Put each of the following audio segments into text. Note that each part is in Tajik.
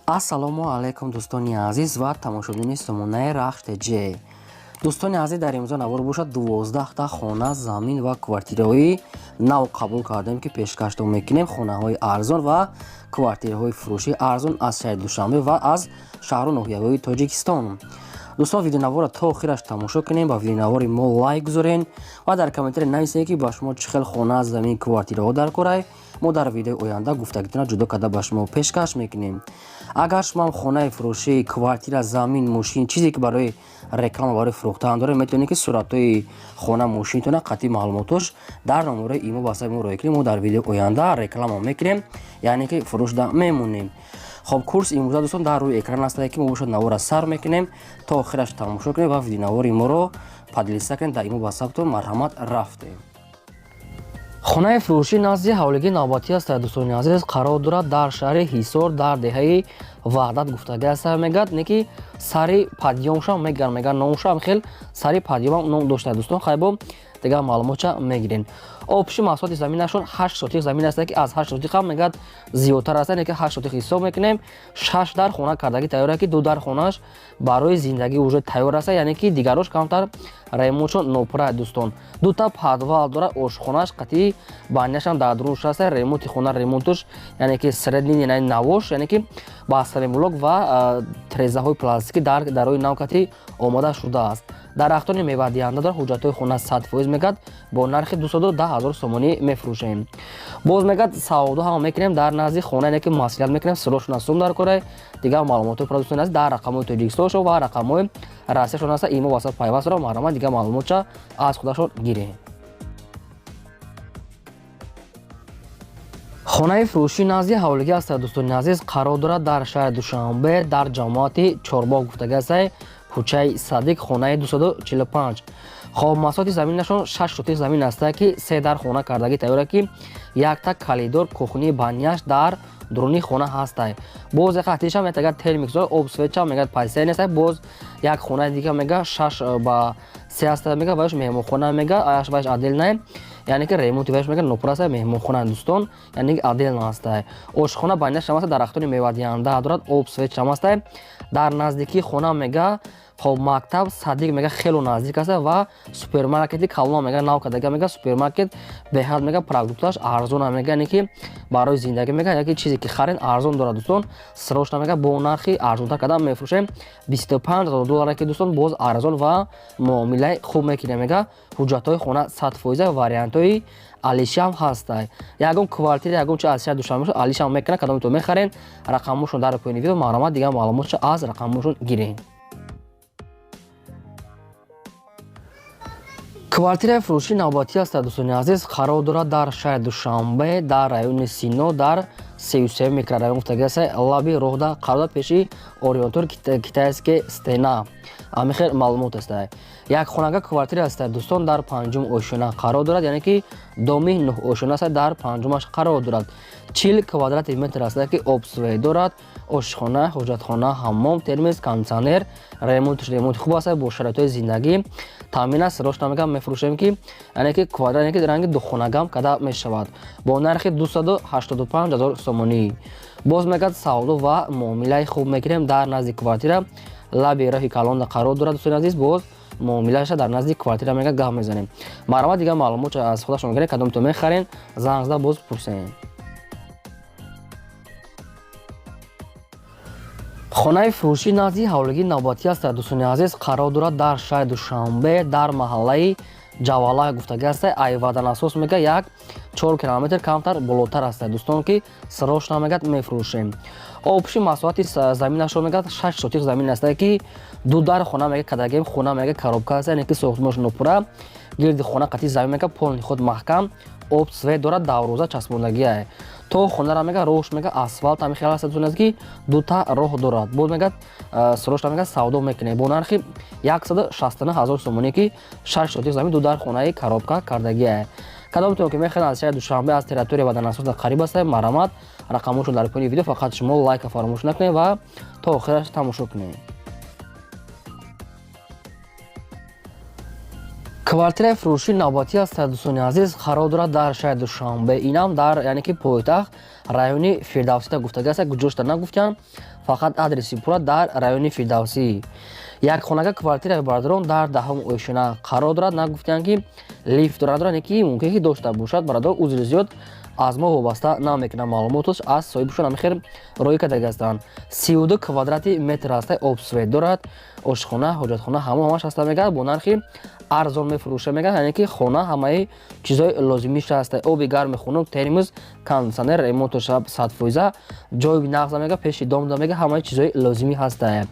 Ассалому алайкум, дӯстони азиз ва тамошобинони сомонаи Рахш ТЖ. Дӯстони азиз, дар имрӯза навор бошад, 12та хона, замин ва квартираҳои нав қабул кардем, ки пешкаштон мекунем. Хонаҳои арзон ва квартираҳои фурӯшии арзон аз шаҳри Душанбе ва аз шаҳру ноҳияҳои Тоҷикистон. Дӯстон, видеонаворро то охираш тамошо кунем, ба видеонавори мо лайк гузорен ва дар комментария нависед, ки ба шумо чӣ хел хона, замин, квартираҳо дар корай. Мо дар видеои оянда гуфтагитона ҷудо карда ба шумо пешкаш мекунем. Агар шумоам хонаи фурӯшӣ, квартира, замин, мошин, чизе ки барои реклама, барои фурӯхтан доред, метавонед, ки суратҳои хона, мошинтона қатъи маълумотош дар номерои имо ватсапи мо роя кунем. Мо дар видеои оянда реклама мекунем, яъне ки фурӯшда мемонем. Хоб, курс имрӯза, дӯстон, дар рӯи экран аст, ки мо бошад навора сар мекунем, то охираш тамошо кунем ва видеонавори моро поделиться кунем дар имо ватсаптон. Марҳамат, рафтем. Хонаи фурӯшӣ назди ҳавлигии навбатӣ аст, дӯстони азиз, қарор дорад дар шаҳри Ҳисор, дар деҳаи Ваҳдат гуфтагӣ аст. Мегӯяд, не ки сари подъёмшам мегӯянд, мегӯянд номшам хел сари подъёмам ном дошта, дӯстон. Хайбо, дигар маълумотча мегирем. Общий масоҳати заминашон 8 сотих замин аст, ки аз 8 сотих ҳам, мегӯяд, зиёдтар аст, не ки 8 сотих ҳисоб мекунем. Шаш дар хона кардагӣ тайёр, ки ду дар хонаш барои зиндагӣ уже тайёр аст, яъне ки дигарош камтар ремонтшон нопура. Дӯстон, дута подвал дорад, ошхонаш қатъи баняшам дар дурунш аст. Ремонти хона, ремонтуш, яъне ки средний, яъне навош, яъне ки ба блок ва трезаҳои пластикӣ дар дарои нав қатъи омода шудааст. Дарахтони мевадиҳанда дорад. Ҳуҷҷатҳои хона 100%. Мегӯяд, бо нархи 210 000 сомонӣ мефурӯшем. Боз, мегӯяд, савдо ҳама мекунем дар назди хона, яъне ки маслиҳат мекунем. Срочно сум дар кора. Дигар маълумотҳои продуксиян аст дар рақамҳои Тоҷикистоншон ва рақамҳои Россияшон аст. Имо ватсап пайваст дорад. Марҳамат, дигар маълумотча аз худашон гирем. Хонаи фурӯшӣ назди ҳавлигӣ аст, дӯстони азиз, қарор дорад дар шаҳри Душанбе, дар ҷамоати Чорбоғ гуфтагӣ аст, кӯчаи Садиқ, хонаи 245. Хоб, масоҳати заминашон 6 сотих замин аст, ки се дар хона кардагӣ тайёра, ки якта калидор, кухни, баняш дар дуруни хона ҳастай. Боз як ҳатишам ятага термикс, об, светча, мегӯяд, пайсая нест. Боз як хонаи дига, мега, 6 ба 3 аста, мега, ваяш меҳмонхона, мега, аяш ваяш отдельная, яъне ки ремонти ваяш, мега, нопура аста. Меҳмонхона, дӯстон, яъне ки отдельно ҳастай. Ошхона, баняшам аста, дарахтони мевадиҳанда дорад, об, светчам ҳастай. Дар наздикии хона, мега, хоб, мактаб, садик, мега, хело наздик аст ва супермаркети калон, мега, нав кардага. Мега, супермаркет беҳад, мега, продукташ арзона, мега, яъне ки барои зиндагӣ, мега, яке чизе ки харен, арзон дорад. Дӯстон, срочно, мега, бо нархи арзонтар карда мефурӯшем, 25 000 доллара, ки, дӯстон, боз арзон ва муомилаи хуб мекунем. Мега, ҳуҷҷатҳои хона 100%, вариантҳои алишам ҳастай. Ягон квартира, ягон чи аз шаҳри Душанбе алишам мекунад. Кадомито мехарен, рақамҳошон дар поёни видео. Марҳамат, дигар маълумотша аз рақамҳошон гирем. Квартираи фурӯшии навбатӣ аст, дӯстони азиз, қарор дорад дар шаҳри Душанбе, дар райони Сино, дар 33 микрорайон гуфтагӣ аст, лаби роҳда қарор дорад, пеши Ориентур, китайский стена. Ҳамин маълумот аст. Як хонага квартира аст, дӯстон, дар панҷум ошёна қарор дорад, яъне ки доми нӯҳ ошёна аст, дар панҷумаш қарор дорад. 40 квадрати метр аст, ки об, свет дорад, ошхона, ҳоҷатхона, ҳаммом, термис, кондитсионер. Ремонтш ремонти хуб аст, бо шароитҳои зиндагӣ таъмин аст. Срочно, мегам, мефурӯшем, ки яъне ки квадрат, яъне ки ранги духонагам када мешавад, бо нархи 285 000 сомонӣ. Боз, мегӯяд, савдо ва муомилаи хуб мекунем. Дар назди квартира, лаби роҳи калонда қарор дорад. Дӯстони азиз, боз муомилаша дар назди квартира, мега, гап мезанем. Марҳамат, дигар маълумот аз худашон мегирем. Кадомто мехарен, занг зада боз пурсем. Хонаи фурӯшӣ назди ҳавлигии навбатӣ аст, дӯстони азиз, қарор дорад дар шаҳри Душанбе, дар маҳаллаи Ҷавала гуфтагӣ аст. Ай Ваданасос, мега, 1-4 километр камтар болотар аст, дӯстон, ки срочно, мегӯяд, мефурӯшем. Общий масоҳати заминашро, мегӯяд, 6 сотих замин аст, ки ду дар хона, мега, кадагем. Хона, мега, коробка аст, яъне ки сохтмонш нопура. Гирди хона қатъи замин, мега, полный худ маҳкам, об, свет дорад, давроза часпондагиа. То хонара, мега, роҳш, мега, асфалт ҳами хел аст, дӯстон, ки дута роҳ дорад. Боз, мегӯяд, срочно, мега, савдо мекунем бо нархи 169 000 сомонӣ, ки 6 сотих замин, ду дар хонаи коробка кардагиа. Кадомтон ки мехоҳед, аз шаҳри Душанбе, аз территория Ваданасоса қариб аст, марҳамат, рақамҳошон дар поёни видео. Фақат шумо лайка фаромӯш накунед ва то охираш тамошо кунед. Квартираи фурӯши навбатӣ аст, дӯстони азиз, қарор дорад дар шаҳри Душанбе, инам дар яъне ки пойтахт, райони Фирдавсида гуфтагӣ аст. Куҷошта нагуфтиям, фақат адреси пурра дар райони Фирдавсӣ. Як хонага квартираи бародарон дар 10-ум ошёна қарор дорад. Нагуфтиям, ки лифт дорад, яъне ки мумкин ки дошта бошад. Бародар, узри зиёд, аз мо вобаста намекунад, маълумоташ аз соҳибшон ҳамихел роӣ кардаги ҳастанд. 32 квадрати метр аста, об, свет дорад, ошхона, ҳоҷатхона, ҳамо ҳамаш ҳаста. Мегӯяд, бо нархи арзон мефурӯша. Мегӯяд, яъне ки хона ҳамаи чизҳои лозимиша ҳаста: оби гарми, хунук, термоз, кондитсионер, ремонтоша 100%, ҷои нағза, мега, пеши дом да, мега, ҳамаи чизҳои лозимӣ ҳаста.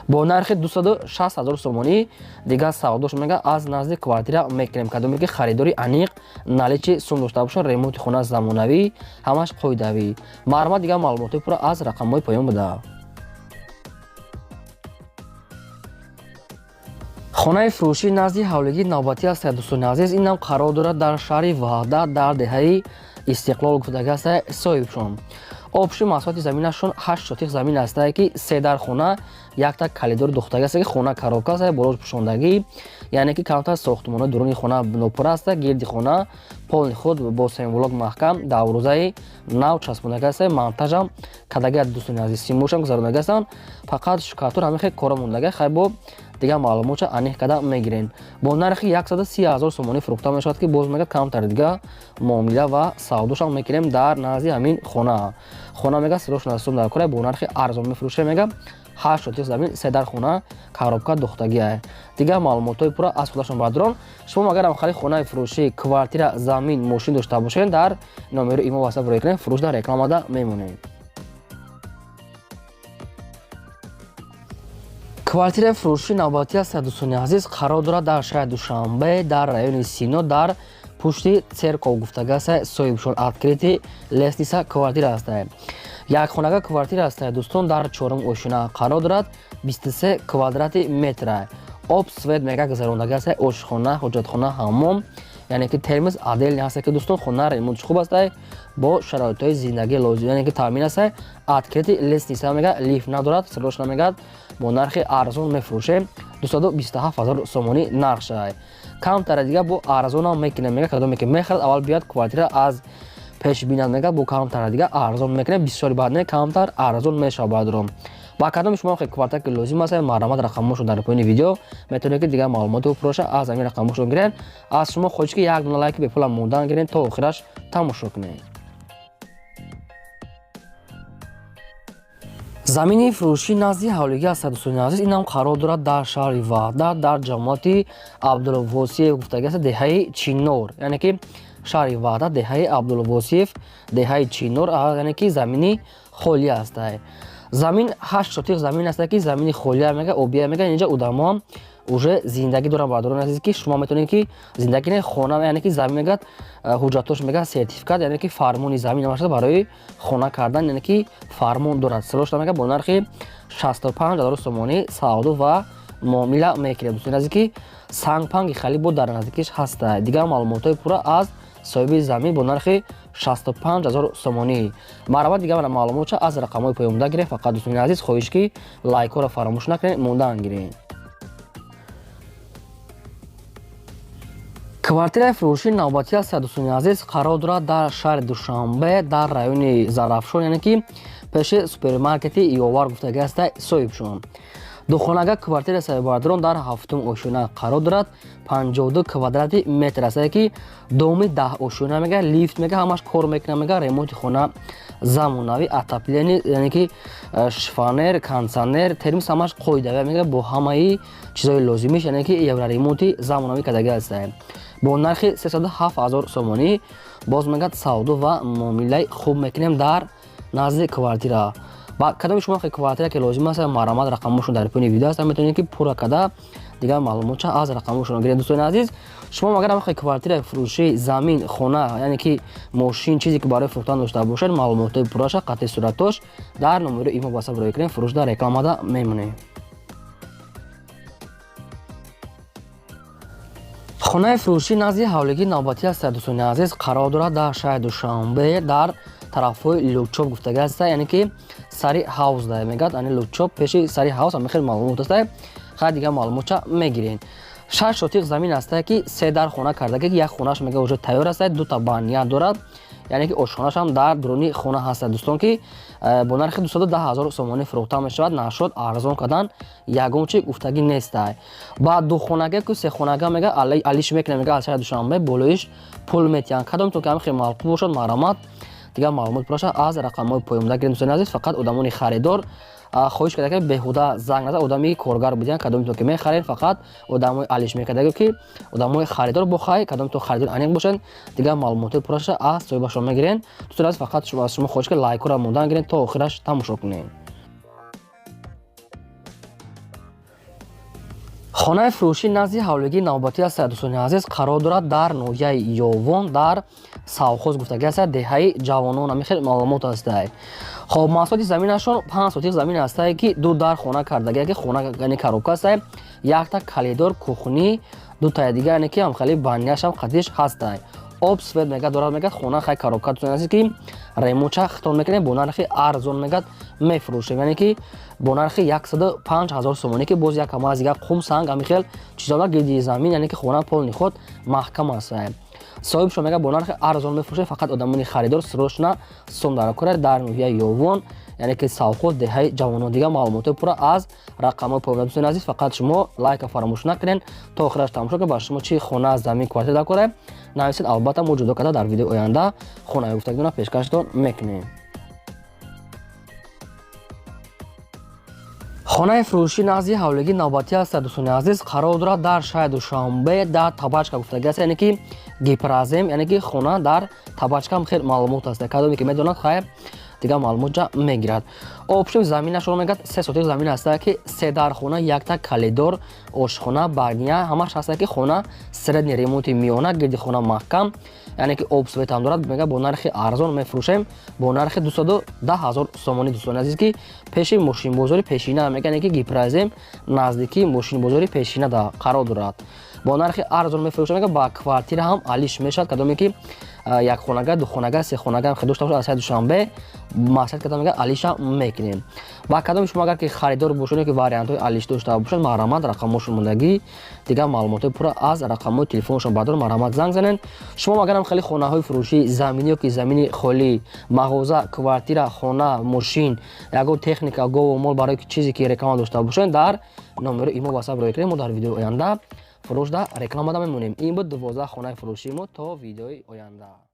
Бо нархи 260 000 сомонӣ. Дигар савдош, мега, аз назди квартира мекунем. Кадоме ки харидори аниқ, наличный сум дошта бошад, ремонти хона замонавӣ, ҳамаш қоидавӣ. Марҳамат, дигар маълумотҳои пурра аз рақамҳои поён буда. Хонаи фурӯшӣ назди ҳавлигии навбатӣ аст, дӯстони азиз, инам қарор дорад дар шаҳри Ваҳдат, дар деҳаи Истиқлол гуфтагӣ аст соҳибшон. Общий масоҳати заминашон 8 сотих замин астае, ки се дар хона, якта калидори духтагӣ аст, ки хона коробка аст, болош пӯшондагӣ, яъне ки камтар сохтмонои дуруни хона нопура аст. Гирди хона полный худ бо сенблок маҳкам, даврӯзаи нав часпондагӣ аст, монтажам кардагӣ, дӯстони азиз, симошам гузарондагӣ ҳастанд, фақат штукатур ҳамин хел кора мондагӣ. Хай, бо дигар маълумотша аниқ карда мегирем. Бо нархи 130 000 сомонӣ фурӯхта мешавад, ки боз, мега, камтар дига муомила ва савдошам мекунем дар назди ҳамин хона. Хона, мега, срочно сум дар кора, бо нархи арзон мефурӯшем. Мега, 8 сотих замин, се дар хона, коробка духтагия. Дигар маълумотҳои пурра аз худашон. Бародарон, шумо агарам хари хонаи фурӯшӣ, квартира, замин, мошин дошта бошед, дар номери имо васап роӣ кунед, фурӯш дар рекламада мемонем. Квартираи фурӯши навбатӣ аст, дӯстони азиз, қарор дорад дар шаҳри Душанбе, дар райони Сино, дар пушти церков гуфтага аст соҳибшон. Открытый лестница квартира аст. Як хонага квартира аст, дӯстон, дар чорум ошёна қарор дорад, 23 квадрати метра, об, свет, мега, гузарондага аст, ошхона, ҳоҷатхона, ҳаммом, яъне ки термоз отдельный ҳаст, ки, дӯстон, хона ремонтш хуб аст, бо шароитҳои зиндагӣ лозим, яъне ки таъмин аст. Открытый лестница, мега, лифт надорад, срочно, мегӯяд, бо нархи арзон мефурӯшем, 227 000 сомонӣ нархшай, камтара дига бо арзонам мекунем. Мега, кадоме ки мехарад, аввал биёяд, квартира аз пеш бинад. Мега, бо камтара дига арзон мекунем, бисёри баъд не, камтар арзон мешавад. Бародарон, ба кадоми шумо квартира ки лозим аст, марҳамат, рақамҳошон дар поёни видео, метавонед ки дигар маълумоти пурраша аз ҳамин рақамҳошон гиред. Аз шумо хоҳиш, ки як дона лайки бепулам мондан гиред, то охираш тамошо кунед. Замини фурӯшӣ назди ҳавлигӣ аст, дӯстони азиз, инам қарор дорад дар шаҳри Ваҳдат, дар ҷамоати Абдулвосиев гуфтагӣ аст, деҳаи Чинор, яъне ки шаҳри Ваҳдат, деҳаи Абдулвосиев, деҳаи Чинор, яъне ки замини холӣ аст. Замин 8 сотих замин аст, ки замини холия, мега, обия, мега, инҷа одамоам уже зиндагӣ доранд. Бародарони азиз, ки шумо метавонед ки зиндагӣ не, хона, яъне ки замин, мегӯяд, ҳуҷҷатош, мега, сертификат, яъне ки фармони замин бошад, барои хона кардан, яъне ки фармон дорад. Срочно, мега, бо нархи 65 000 сомонӣ савдо ва муомила мекунед. Дӯстони азиз, ки сангпанги хали бо дар наздикиш ҳаста. Дигар маълумотҳои пурра аз соҳиби замин. Бо нархи 65 000 сомонӣ. Марҳамат, дигар маълумотша аз рақамҳои поёнбуда гиред. Фақат, дӯстони азиз, хоҳиш, ки лайкҳоро фаромӯш накунед, мондаан гиред. Квартираи фурӯши навбатӣ аст, дӯстони азиз, қарор дорад дар шаҳри Душанбе, дар райони Зарафшон, яъне ки пеши супермаркети Ёвар гуфтагӣ аста соҳибшон. Духонага квартираи соҳиббардорон дар ҳафтум ошёна қарор дорад, 52 квадрати метр аст, ки доми 10 ошёна, мега, лифт, мега, ҳамаш кор мекунад, мега, ремонти хона замонавӣ, отопление, яъне ки шифоньер, кондитсионер, термос, ҳамаш қоидавӣ, мега, бо ҳамаи чизҳои лозимиш, яъне ки евроремонти замонавӣ кардагӣ аст. Бо нархи 307 000 сомонӣ. Боз, мегӯяд, савдо ва муомилаи хуб мекунем дар назди квартира. Ба кадоми шумо квартира ки лозим аст, марҳамат, рақамҳошон дар поёни видео аст, метавонед ки пурра карда дигар маълумотша аз рақамҳошон гиред. Дӯстони азиз, шумо агар ҳам квартираи фурӯшӣ, замин, хона, яъне ки мошин, чизе ки барои фурӯхтан дошта бошед, маълумотҳои пурраша қатъи суратош дар номери имо васап роӣ кунед, фурӯш дар рекламада мемонем. Хонаи фурӯшӣ назди ҳавлигии навбатӣ аст, дӯстони азиз, қарор дорад дар шаҳри Душанбе, дар тарафҳои Лучоб гуфтагӣ аст, яъне ки сари ҳавз да, мегӯяд, ани Лучоб, пеши сари ҳавз. Ҳамин хел маълумот аст. Хай, дигар маълумотча мегирем. 6 сотих замин ҳастае, ки се дар хона карда, ки як хонааш мега уже тайёр аст, дута баня дорад, яъне ки ошхонашам дар дуруни хона ҳаст, дӯстон, ки бо нархи 210 ҳазор сомонӣ фурӯхта мешавад. Нашуд, арзон кардан ягон чи гуфтагӣ нестай. Ба духонага ку сехонага мега алиш мекунем, мега аз шаҳри Душанбе болоиш пул метиҳанд. Кадомтон ки ҳам хел маъқул бошад, марҳамат, дигар маълумот пураша аз рақамҳои поёнда гирем. Дӯстони азиз, фақат одамони харидор хоҳиш карда, ки беҳуда занг назад, одами коргар будиян. Кадомитон ки мехаред, фақат одамои алиш мекардаги, ки одамои харидор бохай, кадомитон харидор аниқ бошанд, дигар маълумотҳои пурраша аз соҳибашон мегирен. Дӯстони азиз, фақат аз шумо хоҳиш, ки лайкҳоро мондан гирен, то охираш тамошо кунед. Хонаи фурӯшӣ назди ҳавлигии навбатӣ аст, дӯстони азиз, қарор дорад дар ноҳияи Ёвон, дар Савхоз гуфтагӣ аст, деҳаи Ҷавонон. Ҳамин хел маълумот ҳастай. Хоб, масоҳати заминашон 5 сотих замин ҳастае, ки ду дар хона кардагия, ки хона яъне коробка ҳастай, якта калидор, кухни, дутаи дига, яъне ки ҳамхели баняшам қадиш ҳастай. Об, свет мега дорад, мегад хона хай коробка, дӯстони азиз, ки ремонтча хитон мекунем, бо нархи арзон мегад мефурӯшем, яъне ки бо нархи 105 ҳазор сомонӣ, ки боз як ҳама аз дигар қум, санг, ҳамин хел чизола гирди замин, яъне ки хона полный худ маҳкам аст. Соҳибшон мега бо нархи арзон мефурӯшад, фақат одамони харидор срочно сум дар кора дар ноҳияи Ёвон, яъне ки Савхоз, деҳаи Ҷавонон. Дигар маълумотҳои пурра аз рақамҳои поёнда. Дӯстони азиз, фақат шумо лайка фаромӯш накунед, то охираш тамошо кунед. Ба шумо чӣ хона, замин, квартира дар кора, нависед, албатта мо ҷудо карда дар видеои оянда хонаи гуфтагидона пешкаштон мекунем. Хонаи фурӯшӣ назди ҳавлигии навбатӣ аст, дӯстони азиз, қарор дорад дар шаҳри Душанбе, дар Табачка гуфтагӣ аст, яъне ки Гипрозем, яъне ки хона дар Табачка ҳам хел маълумот аст. Кадоме ки медонад, хайр, дигар маълумот ҷа мегирад. Общем, заминашро мегӯяд 3 сотих замин ҳаста, ки се дар хона, якта калидор, ошхона, баня, ҳамаш ҳаста, ки хона средний ремонти миёна, гирди хона маҳкам, яъне ки об, свет ҳам дорад. Мега бо нархи арзон мефурӯшем, бо нархи 210 ҳазор сомонӣ, дӯстони азиз, ки пеши мошинбозори пешина, мега, яъне ки Гипрозем наздикии мошинбозори пешина да қарор дорад. Бо нархи арзон мефурӯшем, мега ба квартира ҳам алиш мешавад. Кадоме ки як хонага, ду хонага, се хонага ҳам дошта бошад, аз шаҳри Душанбе маслиҳат карда, мега алиша мекунем. Ба кадоми шумо агар ки харидор бошед, ки вариантҳои алиш дошта бошад, марҳамат, рақамҳошон мондагӣ, дигар маълумотҳои пурра аз рақамҳои телефоншон бардор, марҳамат, занг занед. Шумо агарам хеле хонаҳои фурӯшӣ, заминӣ ё ки замини холӣ, мағоза, квартира, хона, мошин, ягон техника, гову мол, барои чизе ки реклама дошта бошед, дар номерои имо ватсап роя кунед, мо дар видеои оянда фурӯшда рекламада мемонем. Ин буд 12 хонаи фурӯшии мо. То видеои оянда.